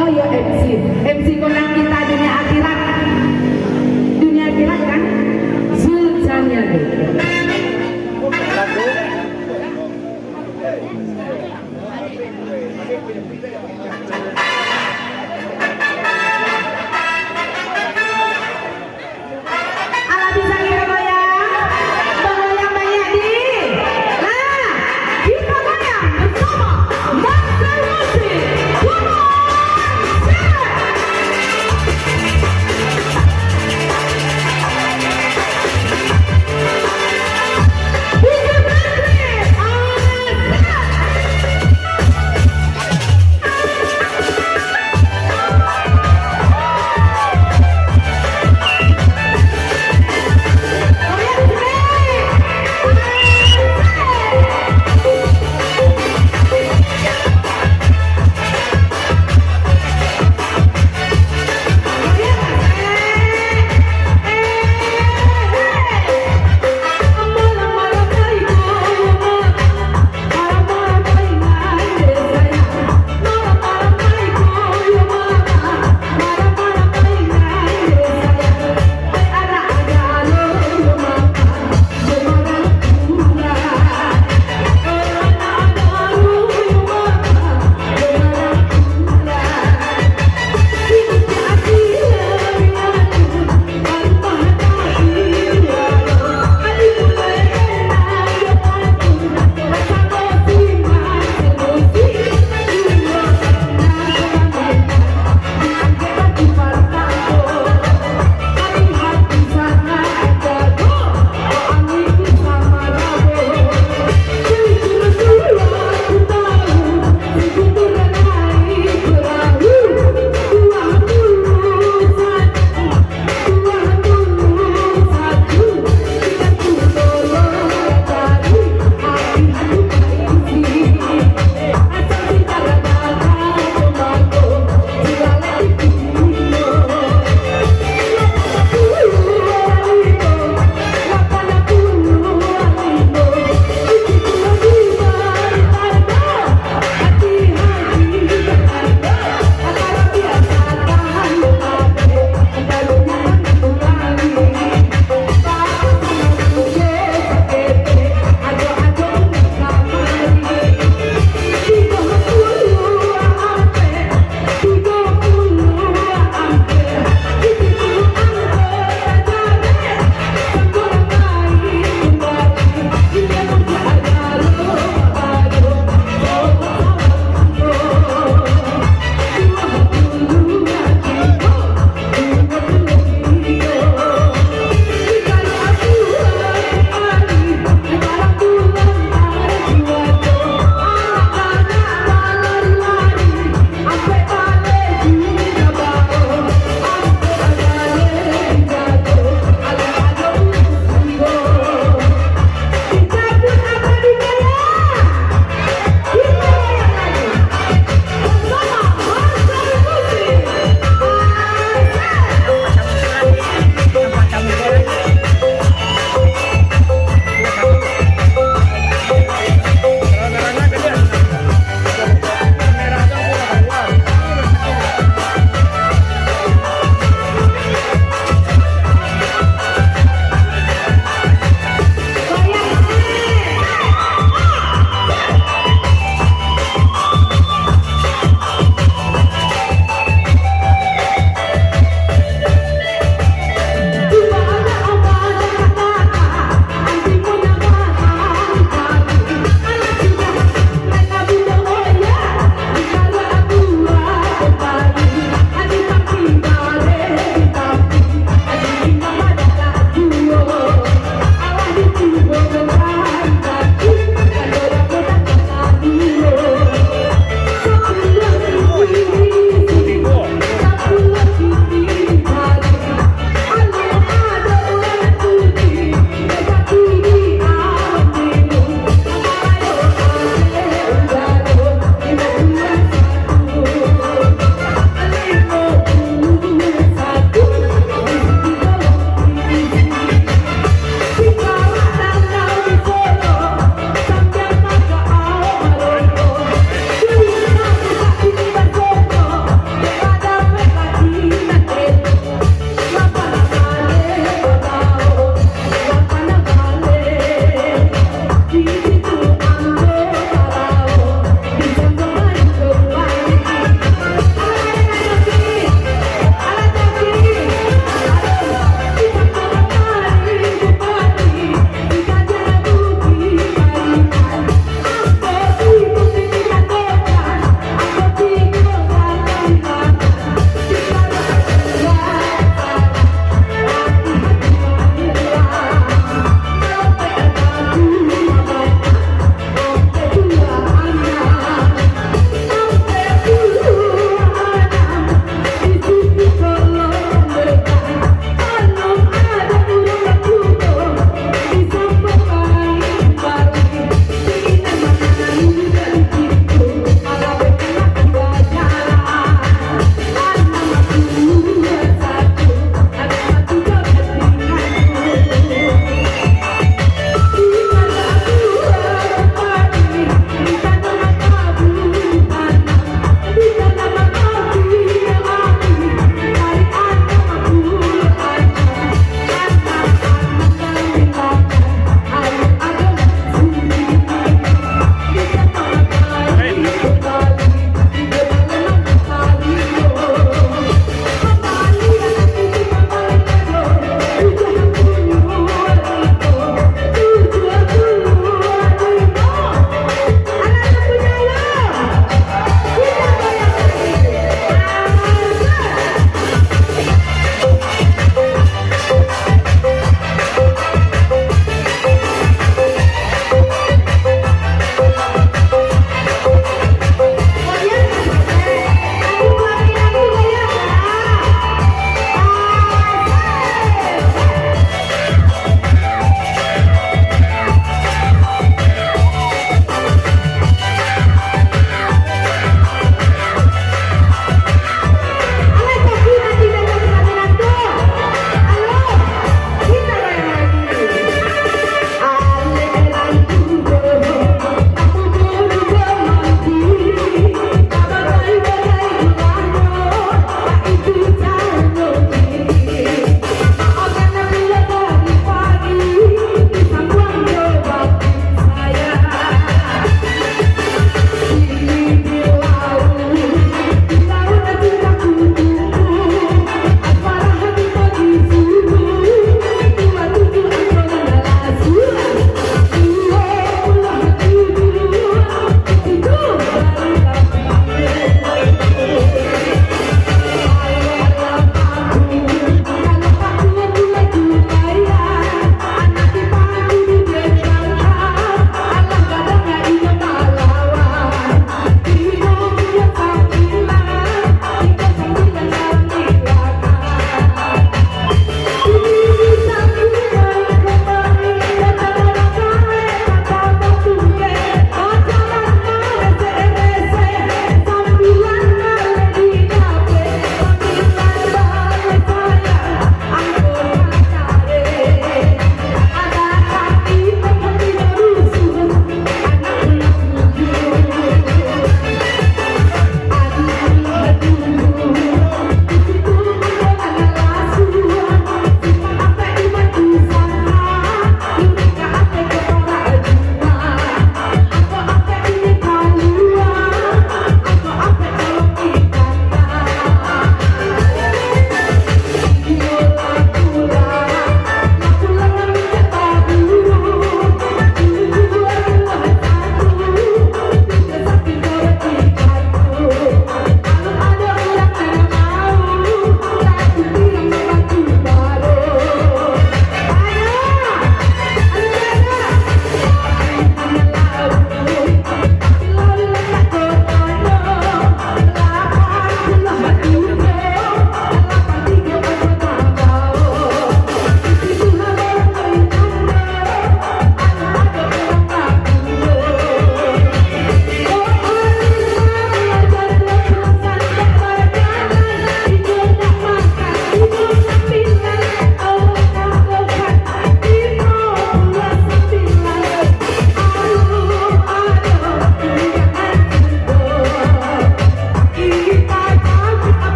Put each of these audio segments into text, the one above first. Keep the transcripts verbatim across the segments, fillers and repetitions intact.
Oh ya, M C. M C kondang kita dunia akhirat. Dunia akhirat kan? Zulkarnain. Alah bisa kita goyang? Bagoyang banyak di. Nah, kita goyang bersama Master Musik. Come on, shake it.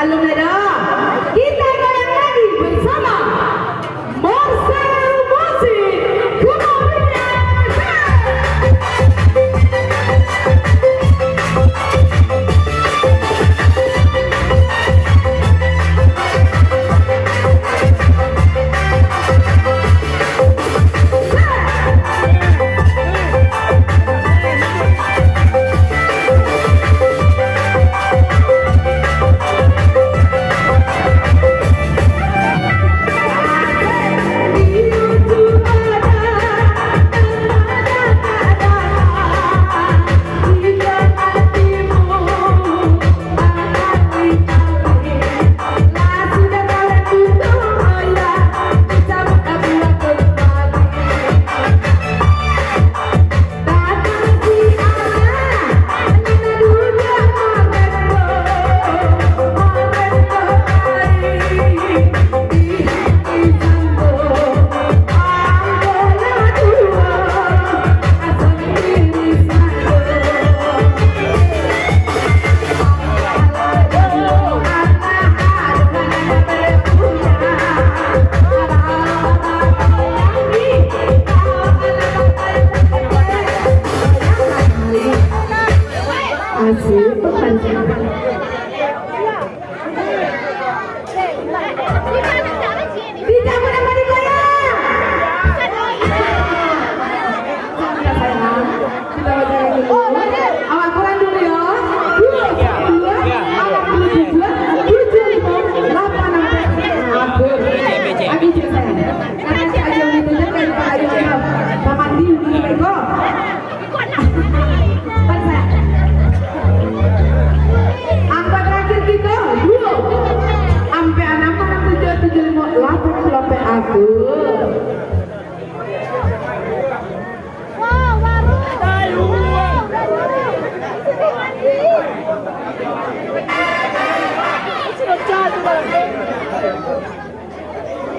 Alun ado. Kita goyang lagi bersama Marcel Musik. Come on, baby. Asik, panjang. Tidak pernah mandi koyak. Kita baca dulu. Awak kurang dulu ya. Dua, dua, awak dulu tujuh, tujuh, lima, delapan, enam, tujuh. Aku, aku tujuh, sayang. Karena saya aja udah tujuh, kan, Pak Ayu, Pak Mandi, udah baik kok. Angka terakhir kito, duo. Ampek anam, anam tujuah, tujuah limo, lapan puluah ampek. Aku.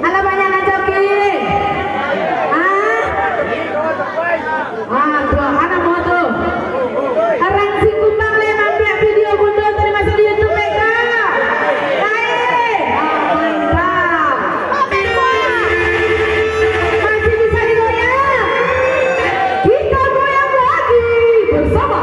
Alah, banyak nan coki. Ah? Ah, tu, anak mau tu. Orang si Kumbang le mambuek video bundo tadi masuk di YouTube mereka. Baik. Ah, mantap. Masih bisa digoyang. Kita goyang lagi bersama.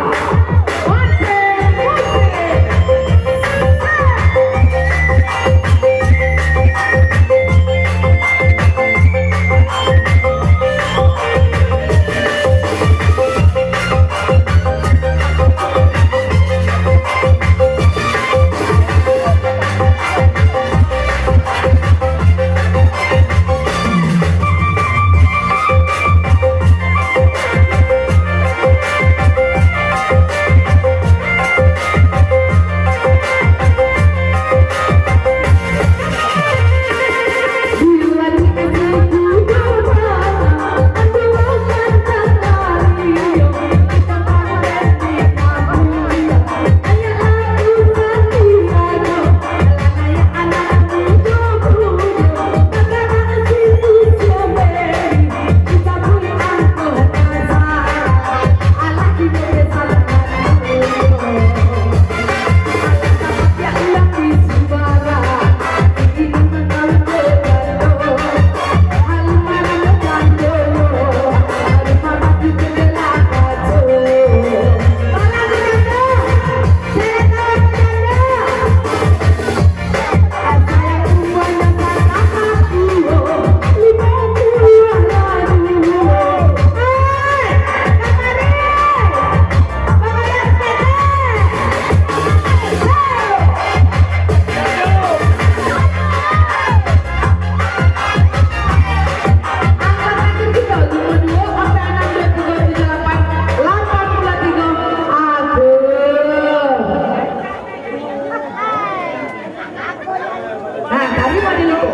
Nah, taruih model itu.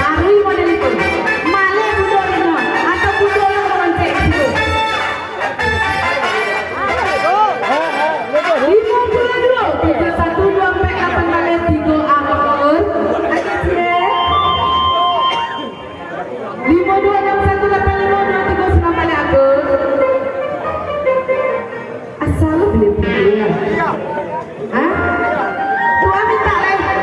Taruih model itu. Maleh bundo inyo. Atau bundo yang maloncek di situ. Limo puluah duo, tujuah satu, duo ampek, lapan baleh, tigo akur. Aja, Cik. Limo duo anam satu lapan limo duo tigo sambilan baleh akur. Asa lo beli buku ya? Hah? Tuan minta lai.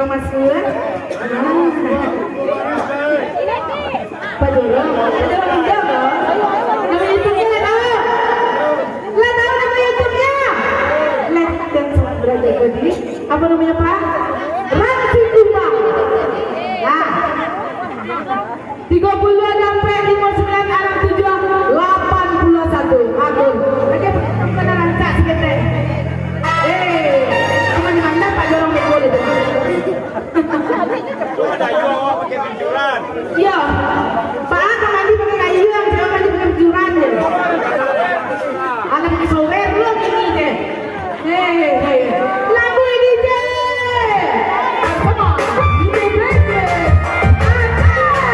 Masuk. Pak Jorong, Pak Jorong pinjam, loh. Nama YouTube-nya lah tahu? Lah tahu nama YouTube-nya? Lah, dan sangat berada tadi. Apa namanya, Pak? Ramsi Kumbang. Nah. Tigo puluah sampai limo sambilan, anam tujuah, lapan puluah satu. Aduh, oke, kita rancak saketek. Eh, cuma di mana Pak Jorong mukul itu? Cuma dah yo pakai pikiran. Iyo, Pak A ka mandi pakai kayu, yang cewek mandi pakai pikiran je. Anak sower lo kini je. Hei, hei, hei. Lagu ini je. Come on. Ini je. Atai.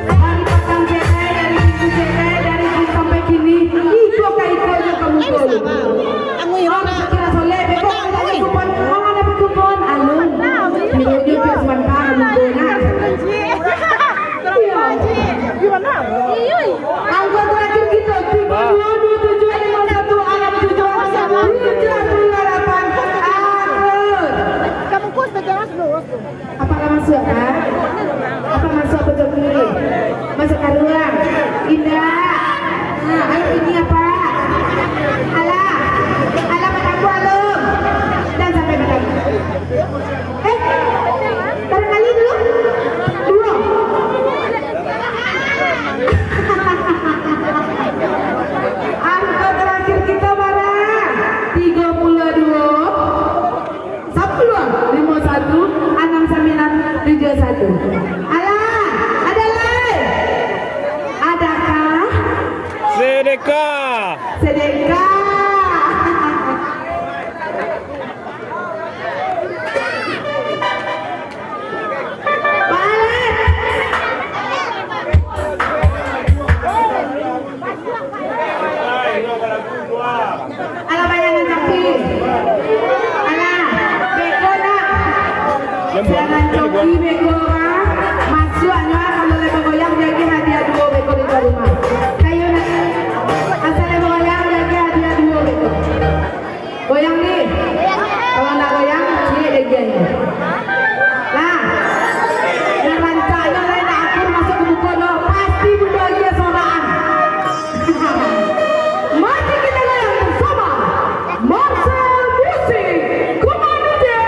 Dari patang cerai, dari minggu cerai, dari dulu sampai kini, iko ka iko jo kamu tu. Angui, Rona. Kira soleh, beko ada kupon, mana dapat kupon? Alun. Kira dia biar sementara, kamu tu, nah. Iya. Angka terakhir kita, tiga dua dua tujuh lima satu, anak tujuh, tujuh dua delapan, akhir. Kamu kos tegaras dulu. Apa lah masuk, Kak? Apa masuk apa jok kiri? Masuk karuang. Indak. Nah, ayo ini apa? Alah. Alah, batamu alun. Dan sampai batamu. Eh, barangkali dulu. Dua. Angka terakhir kita bara? Tiga puluh dua. Sapuluah limo satu, anam sambilan tujuah satu. Alah, ada lai? Adakah? Sedekah. Sedekah. Balik. Alah, bayangan Coki. Alah, beko nak. Bayangan Coki beko, ah. Masuak nyo, ah, kalau lai bagoyang, jadi hadiah duo beko di rumah. Kayo nak. Asal lai bagoyang, jadi hadiah duo beko. Goyang ni. Kalau nak goyang, ciek lagi aja. Nah, nan rancaknyo lai nak akur masuk ka muko doh, pasti bundo agiah sorakan. Mari kita goyang bersama Marcel Music Komandan.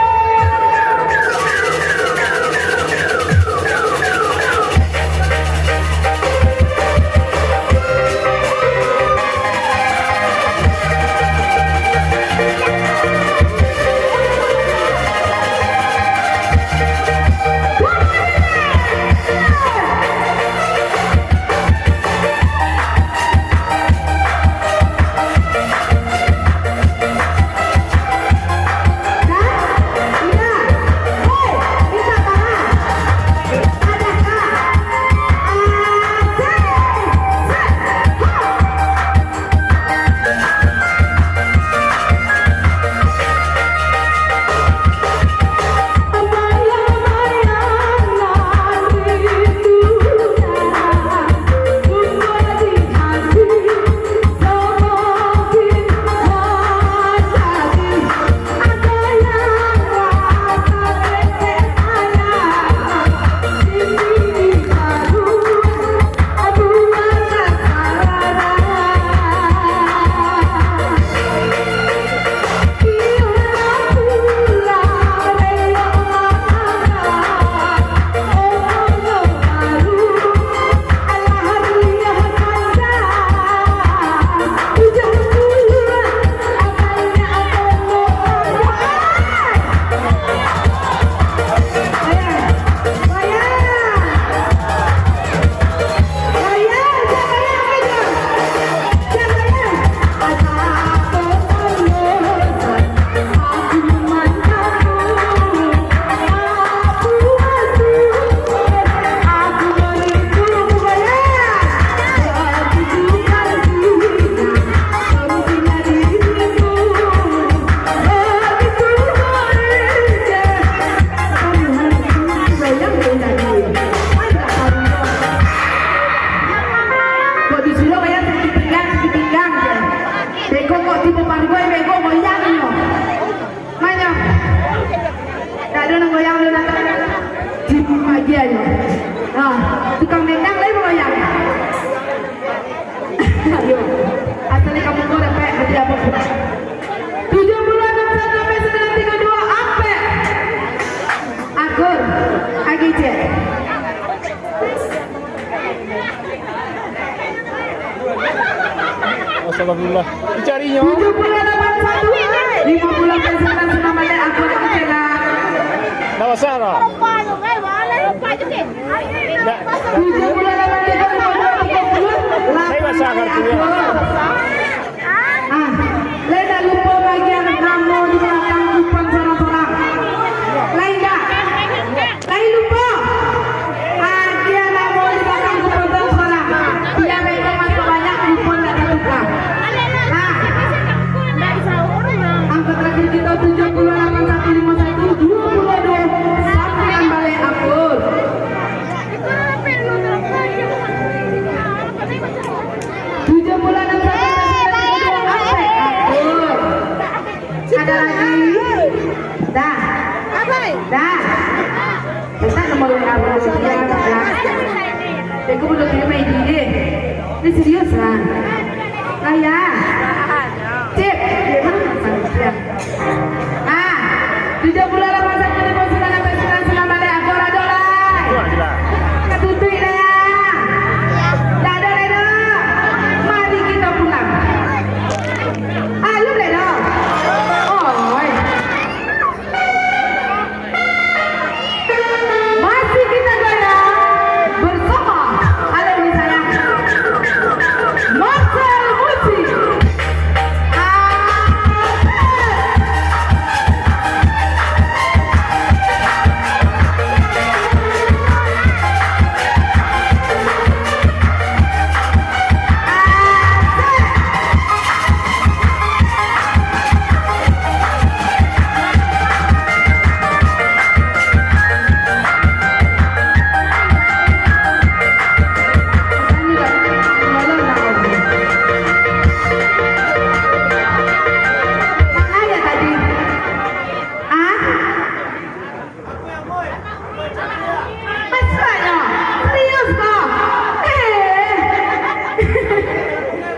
Goyang dulu, nak. Di bagian. Ah, tukang dendang lai bagoyang. Ayo. Asal kamu kau dapat berarti apa? Tujuh puluh enam satu sampai sembilan tiga dua, apa? Akur. Lagi cek. Astagfirullah. Dicarinyo. Tujuh puluh lapan satu, lima puluh lapan sembilan, sudah balik, aku nak kena. Ndak masalah. Ndak. Tujuh puluh lapan tiga, lima puluh tiga puluh, saya masalah kartunya. Ah, lai ndak lupo bagian ramo di balakang kupon sorang-sorang. Lai ndak? Lai lupo? Agiah namo di balakang kupon sorang-sorang. Biar beko masuak banyak, kupon ndak tatuka. Ah. Angka terakhir kito tujuh puluh lapan satu limo satu, dua puluh dua, sambilan baleh akur. Tujuh puluh enam satu, akur. Ada lagi? Dah. Dah. Minta nomor W A dulu, ya, dah. Aku belum kirim I D deh. Ini serius lah. Lah ya. Cip. Ah, tujuh puluh lapan satu lima sembilan sampai sembilan sembilan baleh, akur ado lai. Katutuik lai, ya. Ndak ado lai doh. Mari kita pulang. Ah, alun lai doh. Oi. Masih kita goyang bersama Alun Sayang. Marcel Musik. Asik. Masuaknyo, serius ko? Eh.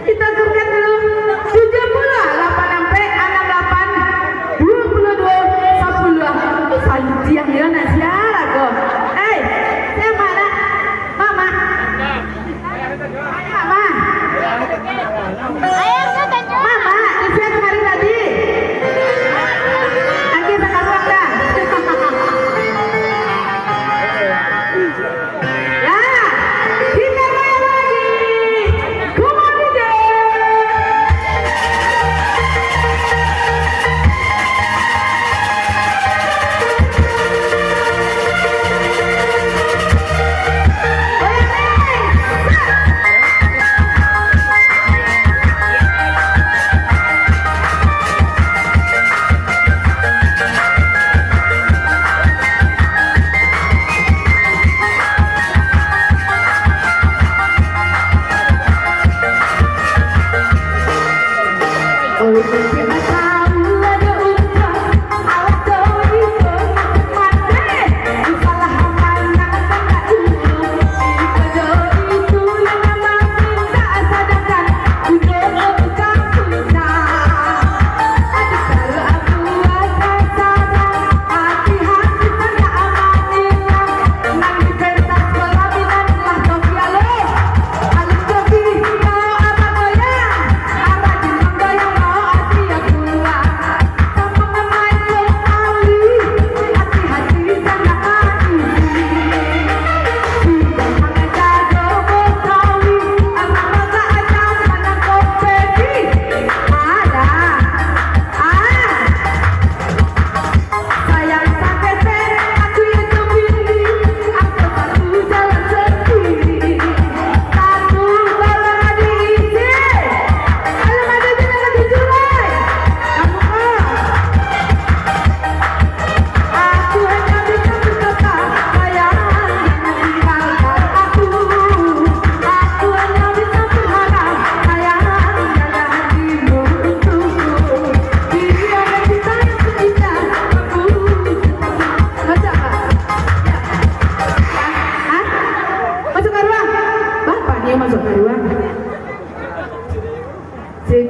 Kita aturkan dulu. Tujuh puluh lapan ampek, anam lapan, dua puluh dua, sapuluh. Ih, santiang yo nak siaran ko. Eh, siapa nak? Mama. Mama. Mama, usia kemarin tadi. Lagi sekarang dah. Ya, kita goyang lagi. Come on, D J.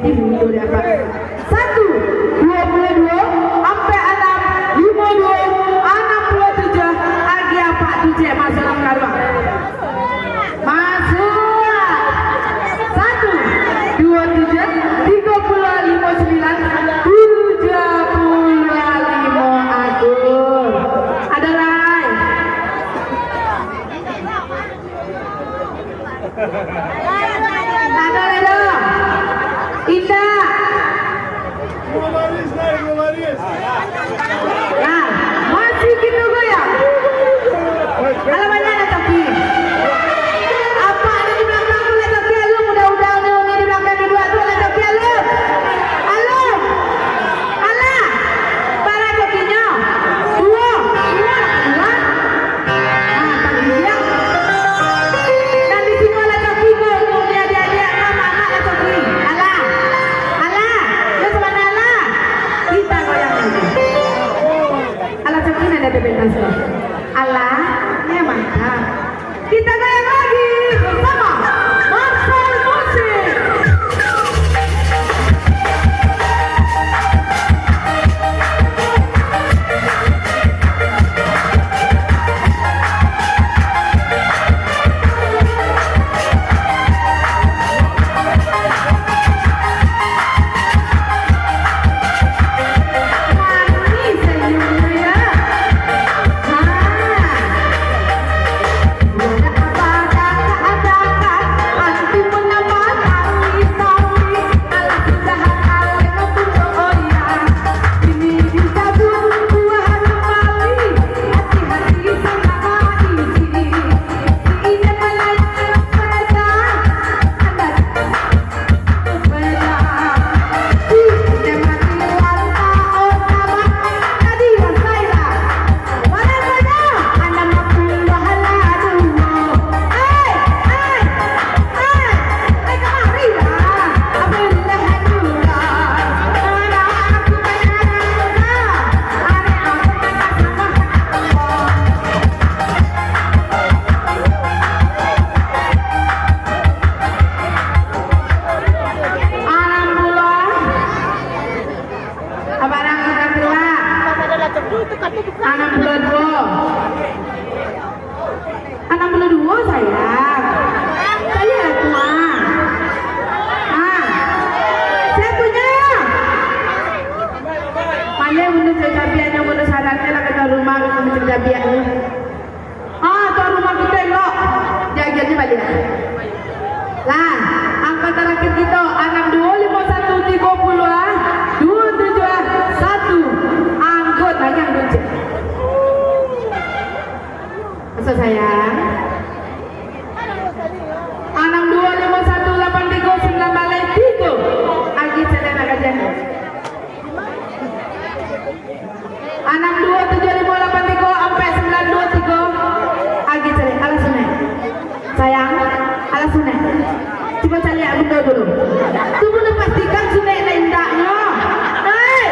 Satu, dua puluh dua, ampek anam, limo dua, anam puluh tujuh, agiah apak tujuah, masuk dalam karuang. Masuk. Satu, dua tujuah, tigo puluah limo sambilan, tujuah puluah limo akur. Ado lai? Ado lai doh? Indak. Nah, masih kito goyang. Alah, banyak lah coki. Apak ado di balakang tu lah coki alun, udah-udah ni, ni di balakang duduak tu lah coki alun. Alun. Alah, bara cokinyo? Duo. Duo lah, duo. Ah, tangguang. Nan di siko lah coki ko, tu di adiak-adiak, mamak-mamak lah coki. Alah. Alah. Yo, sabana alah. Kita goyang lagi. Alah, coki nan di atas pentas tu. Alah, yo, mantap. Kita goyang lagi bersama Marcel Musik. Abarang urang tuo. Anam puluah duo. Anam puluah duo, sayang. Caliaklah tu, ah. Ah. Sia punyo? Maleh bunuh cabiak-cabiaknyo, bunuh saratnyo lah ka rumah, bunuh cabiak-cabiaknyo. Ah, tuan rumah kito elok. Diagiahnyo baliak. Lah, angka tarakhir kito, anam duo limo satu tigo puluah, duo tujuah satu. Angkut lagi, angkut cek. Masuk, sayang. Anam duo limo satu lapan tigo sambilan baleh tigo. Agiah caliak nak gajian. Anam duo tujuah limo lapan tigo ampek sambilan duo tigo. Agiah caliak, alah sunek. Sayang, alah sunek. Cubo caliak bundo dulu. Tu bundo pastikan sunek lah indaknyo. Hei!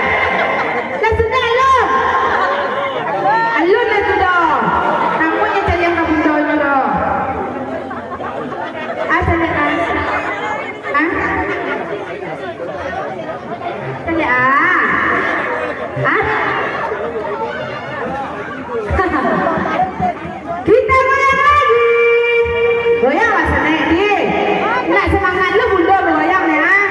Lah sunek alun? Alun lah tu doh. Namuah caliak ka bundonyo doh. Ah, caliak, ah. Ah? Caliak, ah. Ah? Kita goyang lagi. Goyang lah, sanak, di. Nak samangat lu, bundo goyang ni, ah.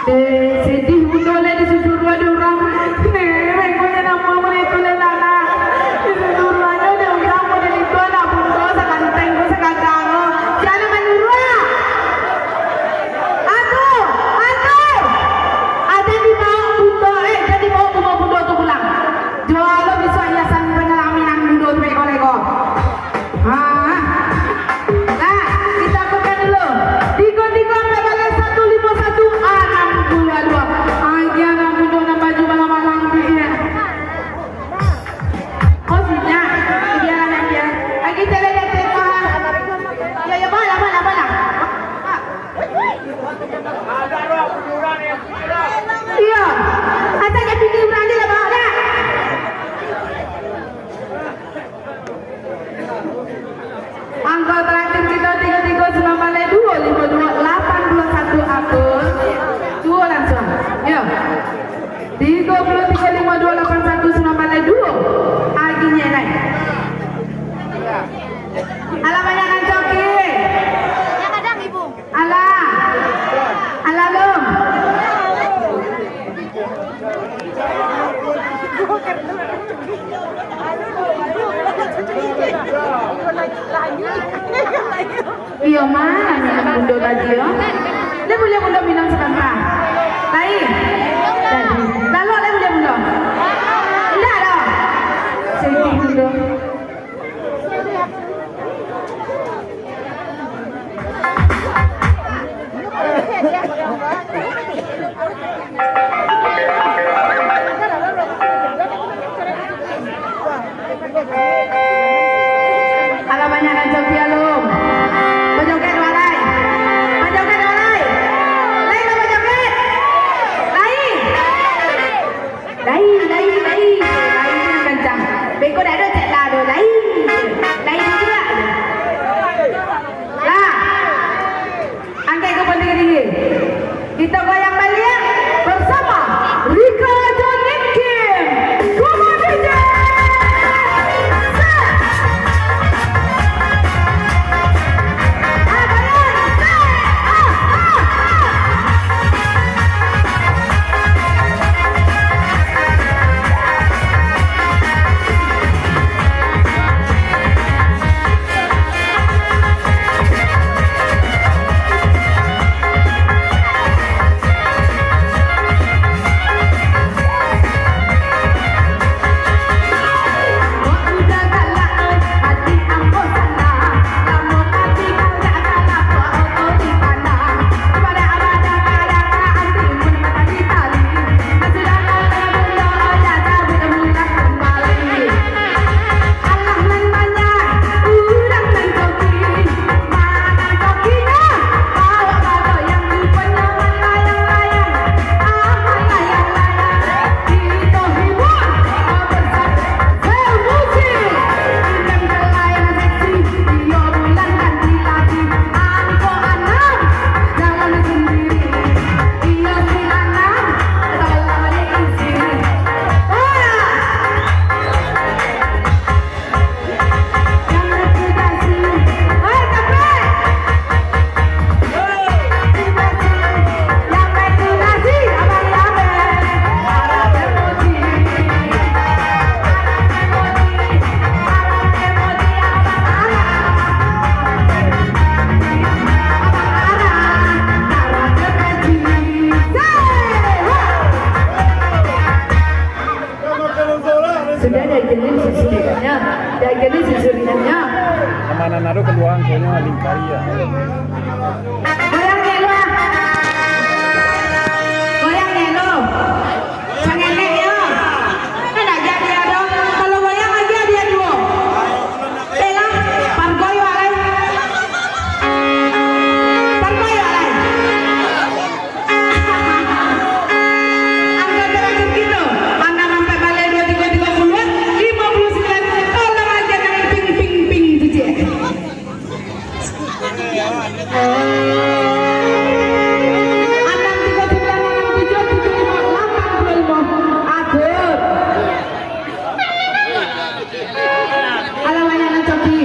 Eh, sedih bundo lai disusuruah dek urang. Neh, beko nyo namo buliah tu lai lah, nak. Disusuruahnyo dek urang model itu, anak bundo saganteng ko, sagagah ko. Jan manyuruah. Atu, atu. Jan dibaok bundo, eh, jan dibaok bungo bundo tu pulang. Juo lo bisuak hiasan panyalaminan bundo tu, beko lai ko. Ha. Nah, kita buka dulu. Tigo tigo ampek baleh satu limo satu anam puluah dua. Agiah nan mudo nan baju malang-malang tu, ya. Oh, siap. Biar lah, biar. Lagi cari lihat tema. Ya, ya, balah, balah, balah. Iyo. Asal jadi urang je lah, bawa dah. Angko terakhir kito tigo tigo sambilan baleh duo limo duo lapan puluah satu akun. Duo langsuang. Yo. Tigo puluah tigo limo duo lapan satu sambilan baleh duo. Agiah nyo lai. Alah banyak nan coki. Alah. Alah lom. Iyo mah, minum bundo tadi yo. Lai buliah bundo minum sabanta? Lai? Tadi. Lalok lai buliah bundo? Indak doh. Sedih bundo. Alah banyak nan coki alun. Bajoget dua lai. Bajoget dua lai. Lai ka bajoget? Lai. Lai, lai, lai. Lai tu nan kancang. Beko dak ado cek lah tu. Lai. Lai tu lah. Lah. Angkek ka paling tinggi. Kita goyang baliak bersama Rika Jonikin. Come on, D J. Set. Ah, goyang. Set. Ah, ah, ah. Sudah diagiahnyo sisiriannya, diagiahnyo sisiriannya. Amanah naruh keluar angkonyo lingkari ya. Goyang elok. Goyang elok. Sangenek yo. Kan agiah dia doh. Kalau goyang agiah dia duo. Belah, pargoyo alai. Pargoyo alai. Angka terakhir kito, anam ampek baleh duo tigo tigo puluah, limo puluah sambilan, tolong agiah nan ping, ping, ping tu, ciek. Anam tigo sambilan, anam tujuah, tujuah limo, lapan puluah limo. Atur. Alah banyak nan coki.